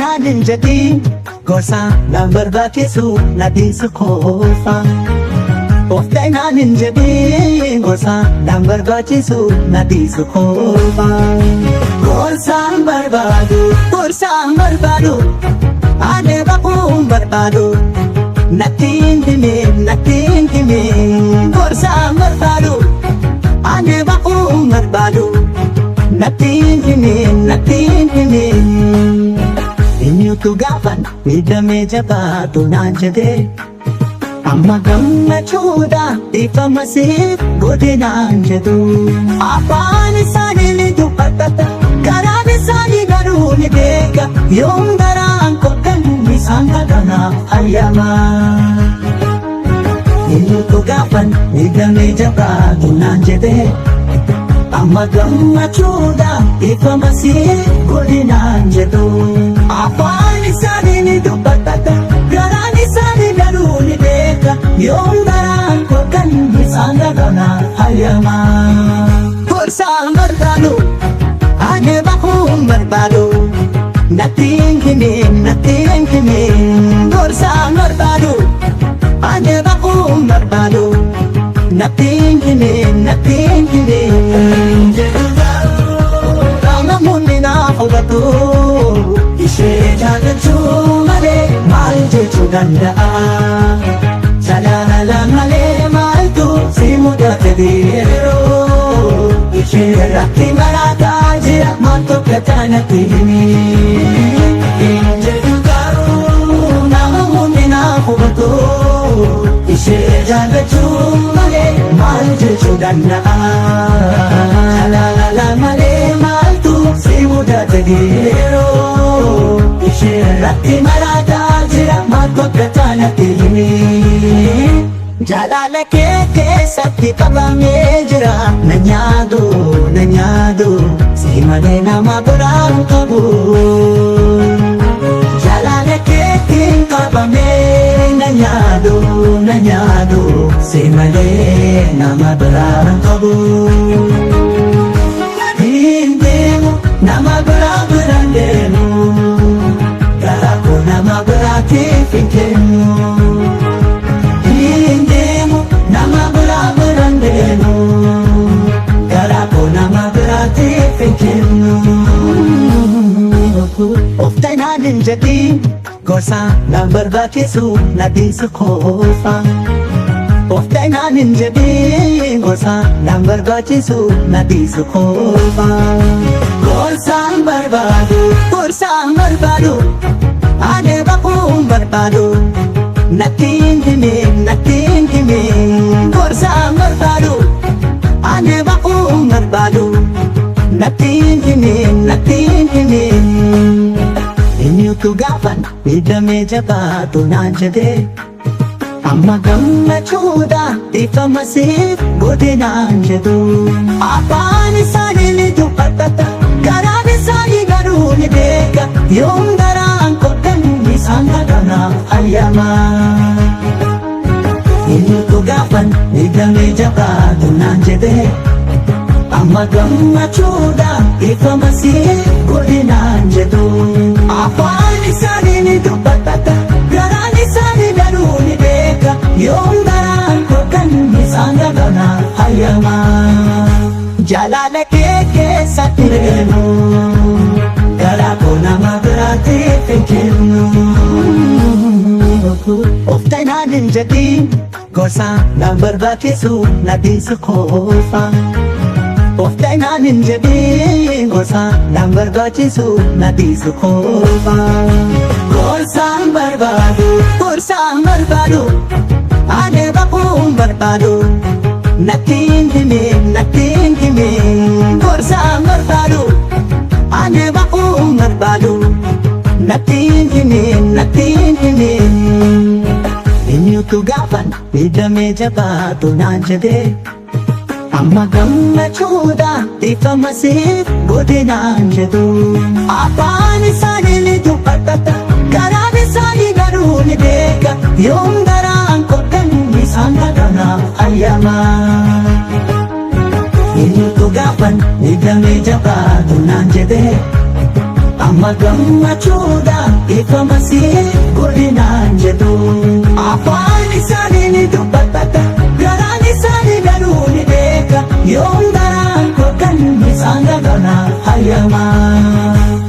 Of ta'inaan hin jedhiin, gorsa naan barbaachisu, na dhiisu qofa. Of ta'inaan hin jedhiin, gorsa naan barbaachisu, na dhiisu qofa. Gorsaan barbaadu, gorsaan barbaadu, ani baquun barbaadu. Natti hin himin, natti hin himin, gorsaan barbaadu, ani baquun barbaadu. Natti hin himin, natti hin himin. Eenyutu gaafan miidhamee jabaatu naan jedhee, amma gammachuudha dhiifama siif godhe naan jedhu. Afaan isaanii ni dubbatata, garaan isaanii garuu ni beeka. Yoom garaan kottan isaan kanaaf hayyama. Eenyutu gaafan miidhamee jabaatu naan jedhee, amma gammachuudha dhiifama siif godhe naan jedhu. Afaan isaanii ni dubbatata, garaan isaanii garuu ni beeka. Yoom garaan kottan isaan kanaaf hayyama. Gorsaan barbaadu, ani bahuun barbaadu. Natti hin himin, natti hin himin. Gorsaan barbaadu, ani bahuun barbaadu. Natti hin himin, natti hin himin. Namoonni naaf hubatu, ishee jaallachuu malee maal jechuu danda'a? Jaalala malee maaltu si mudate yeroo? Ishee irratti maraataa jira, maaltu akka natti himi? Hin jedhu garuu namoonni naaf hubatu, ishee jaallachuu malee maal jechuu danda'a? Jaalala malee maaltu si mudate yeroo? Ishee irratti maraataa jira, maaltu akka natti himi? Jaalala kee keessatti qabamee jira, na nyaadu, na nyaadu, si malee nama biraan qabu. Jaalala keetiin qabamee, na nyaadu, na nyaadu, si malee nama biraan qabu. Hin deemu, nama biraa biraan deemu, garaa koo nama biraatiif hin kennu. Hin deemu, nama biraa biraan deemu, garaa koo nama biraatiif hin kennu. Of ta'inaan hin jedhiin, gorsa naan barbaachisu, na dhiisu qofa. Of ta'inaan hin jedhiin, gorsa naan barbaachisu, na dhiisu qofa. Gorsaan barbaadu, gorsaan barbaadu, ani bahuun barbaadu. Natti hin himin, natti hin himin. Gorsaan barbaadu, ani bahuun barbaadu. Natti hin himin, natti hin himin. Eenyutu gaafan miidhamee jabaatu naan jedhee, amma gammachuudha dhiifama siif godhe naan jedhu. Afaan isaanii ni dubbatata, garaan isaanii garuu ni beeka. Yoom garaan kottan isaan kanaaf hayyama? Eenyutu gaafan miidhamee jabaatu naan jedhee, amma gammachuudha dhiifama siif godhe naan jedhu. Afaan isaanii ni dubbatata, garaan isaanii garuu ni beeka. Yoom garaan kottan isaan kanaaf hayyama? Jaalala kee keessatti deemu, garaa koo nama biraatiif hin kennu. Of ta'inaan hin jedhiin, gorsa naan barbaachisu, na dhiisu qofa. Of ta'inaan hin jedhiin, gorsa naan barbaachisu, na dhiisu qofa. Gorsaan barbaadu, gorsaan barbaadu, ani bahuun barbaadu. Natti hin himin, natti hin himin. Gorsaan barbaadu, ani bahuun barbaadu. Natti hin himin, natti hin himin. Eenyutu gaafan miidhamee jabaatu naan jedhee, amma gammachuudha dhiifama siif godhe naan jedhu. Afaan isaanii ni dubbatata, garaan isaanii garuu ni beeka. Yoom garaan kottan isaan kanaaf hayyama? Eenyutu gaafan miidhamee jabaatu naan jedhee, Amma gammachuudha ifama si godhinaan jedhu. Afaan isaanii ni dubbatata, garaan isaanii garuu ni beeka. Yoom garaan koo kan isaan gaganaaf hayyamaa.